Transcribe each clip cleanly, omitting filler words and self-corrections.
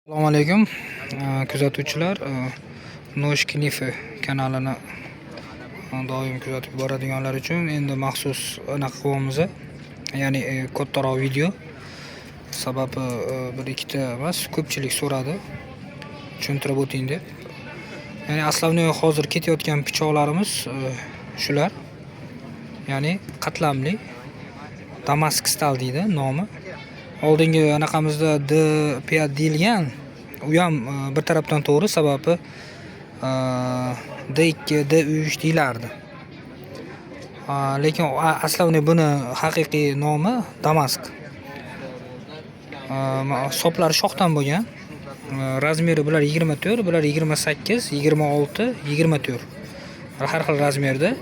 Assalomu alaykum, kuzatuvchilar. Нож Knife kanalini doim kuzatib boradiganlar uchun endi maxsus anaqa qilyapmiz, ya'ni kattaroq video. Sababi bir ikkita emas, ko'pchilik so'radi, tushuntirib o'ting deb. Ya'ni основной hozir ketayotgan pichoqlarimiz shular. Ya'ni qatlamli Damask сталь deydi nomi. Oldingi anaqamizda D5 deyilgan, u ham bir tarafdan to'g'ri, sababi D2, D3 deyilardi. Lekin основной buni haqiqiy nomi Damask. Soplari shoxdan bo'lgan. Размер i bular 24, bular 28, 26, 24. Har xil размер da.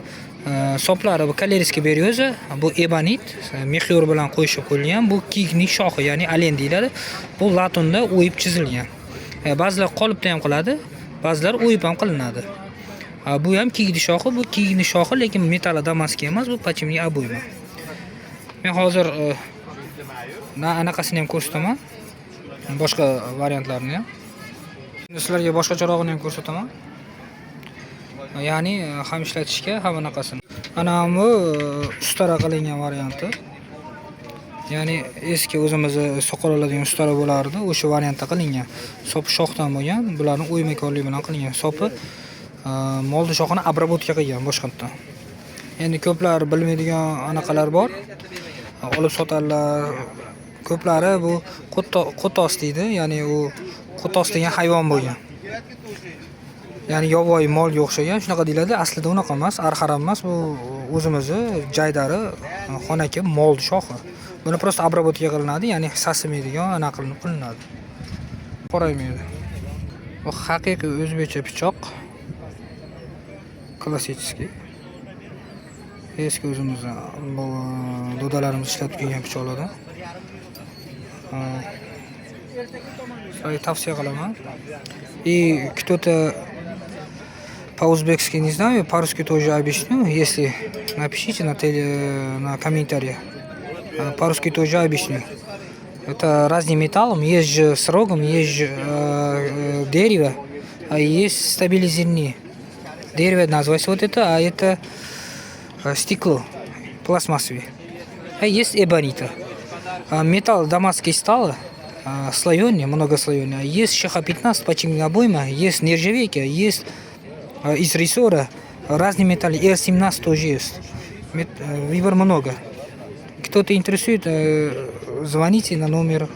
Soplari bu калийский берёза, bu эбонит, мехёр bilan qo'shib qo'yilgan. Bu kiyikning shoxi, ya'ni олень deyiladi. Bu latunda o'yib chizilgan. Ba'zilar qolipda ham qiladi, ba'zilar o'yib ham qilinadi. Bu ham kiyikning shoxi, bu kiyikning shoxi, lekin metalli Damask emas, bu подшипник обойма. Men hozir na anaqasini ham ko'rsataman. Boshqa variantlarini ham. Endi sizlarga boshqacharog'ini ham ko'rsataman. Ya'ni ham ishlatishga, ham anaqasini. Ana bu ustara qilingan varianti. Ya'ni eski o'zimizni soqol oladigan ustara bo'lardi, o'sha variantda qilingan. Sopi shoxdan bo'lgan, bularni o'ymakorlik bilan qilingan. Sopi molni shoxini обработка qilgan boshqatdan. Endi ko'plar bilmaydigan anaqalar bor. Olib sotarlar. Ko'plari bu qo'tos deydi, ya'ni u qo'tos degan hayvon bo'lgan. Ya'ni yovvoyi molga o'xshagan, shunaqa deyiladi. Aslida unaqa emas, arxaram emas, bu o'zimizni jaydari, xonaki mol shoxi. Buni просто обработка qilinadi, ya'ni sasimaydigan anaqa qilinib qilinadi. Qoraymaydi. Bu haqiqiy o'zbekcha pichoq. Классический. Eski o'zimizni bu dodalarimiz ishlatib kelgan pichoqlardan. Sizlarga tavsiya qilaman. И кто-то по-узбекски не знаю, по-русски тоже объясню, если напишите на комментариях. По-русски тоже объясню. Это разные металлом, есть же с рогом, есть же дерево, а есть стабилизированные. Дерево называется вот это, а это стекло пластмассовый. А есть эбонита. А металл дамасский стал, слоеный, многослоеный. Есть ШХ-15, подшипник обойма, есть нержавейка, есть из рессора, разные металлы. Р-17 тоже есть. Выбор много. Кто-то интересует, звоните на номер.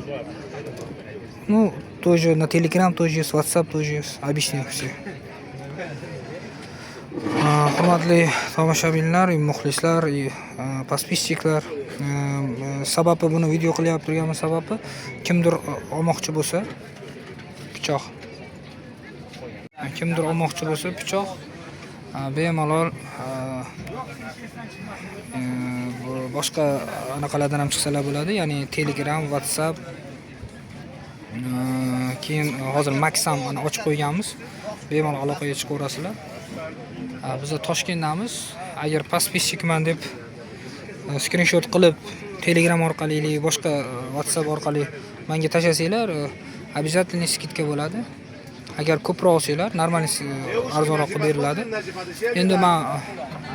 Ну, тоже на Telegram тоже есть, WhatsApp тоже есть. Объясню все. Hurmatli tomoshabinlar, muxlislar, и подписчик lar, sababi buni video qilyapti turganim sababi kimdir olmoqchi bo'lsa pichoq, kimdir olmoqchi bo'lsa pichoq, bemalol bu boshqa anaqalardan ham chiqsalar bo'ladi, ya'ni Telegram, WhatsApp, keyin hozir Maxam mana ochib qo'yganmiz, bemalol aloqaga chiqaverasizlar. Biza Toshkentdamiz. Agar подписчик man deb skrinshot qilib Telegram orqali или boshqa WhatsApp orqali menga tashlasanglar, обязательно скидка bo'ladi. Agar ko'proq olsanglar, нормальный arzonroq qilib beriladi. Endi man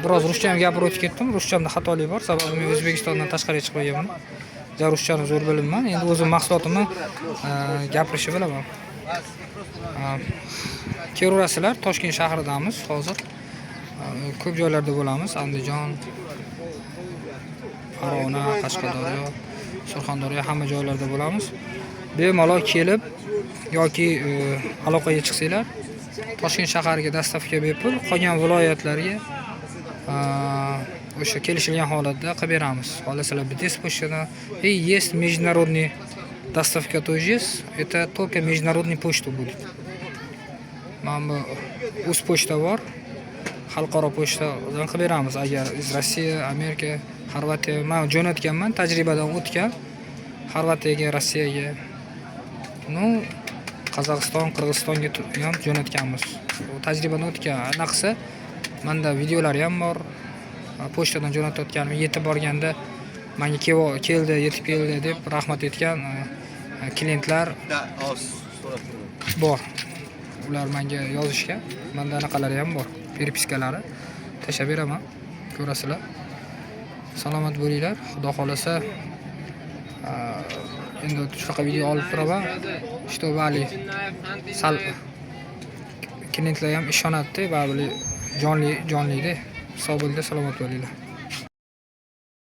biroz ruscha ham gapirib o'tib ketdim. Ruschamda xatolik bor, sababi men O'zbekistondan tashqariga chiqib qolganman. Ja ruschani zo'r bilmayman. Endi o'zim mahsulotimni gapirishni bilaman. Kelaverasizlar, Toshkent shahridamiz hozir. Ko'p joylarda bo'lamiz. Andijon, Farg'ona, Qashqadaryo, Surxondaryo, hamma joylarda bo'lamiz. Bemalol kelib yoki aloqaga chiqsanglar, Toshkent shahariga доставка bepul, qolgan viloyatlarga o'sha kelishilgan holatda qilib beramiz. Xohlasalar BTS pochtadan. И есть международный доставка тоже есть. Это только международный почта будет. Mana bu uz pochta bor. Xalqaro pochtadan qilib beramiz. Agar из Rossiya, Amerika, Xorvatiya man jo'natganman, tajribadan o'tgan. Xorvatiyaga, Rossiyaga. Ну, Qozog'iston, Qirg'izistonga ham jo'natganmiz. U tajribadan o'tgan. Anaqasi manda videolari ham bor. Pochtadan jo'natayotganim yetib borganda menga keldi, yetib keldi deb rahmat aytgan klientlar. Да, о, Bor. Ular menga yozishgan. Menda anaqalari ham bor. Переписка lari. Tashlab beraman. Ko'rasizlar. Salomat bo'linglar. Xudo xolasa, endi shunaqa video olib turaman. Чтобы hali sal klientlar ham ishonadi-da, baribir jonli jonlida. Sog' bo'linglar, salomat bo'linglar.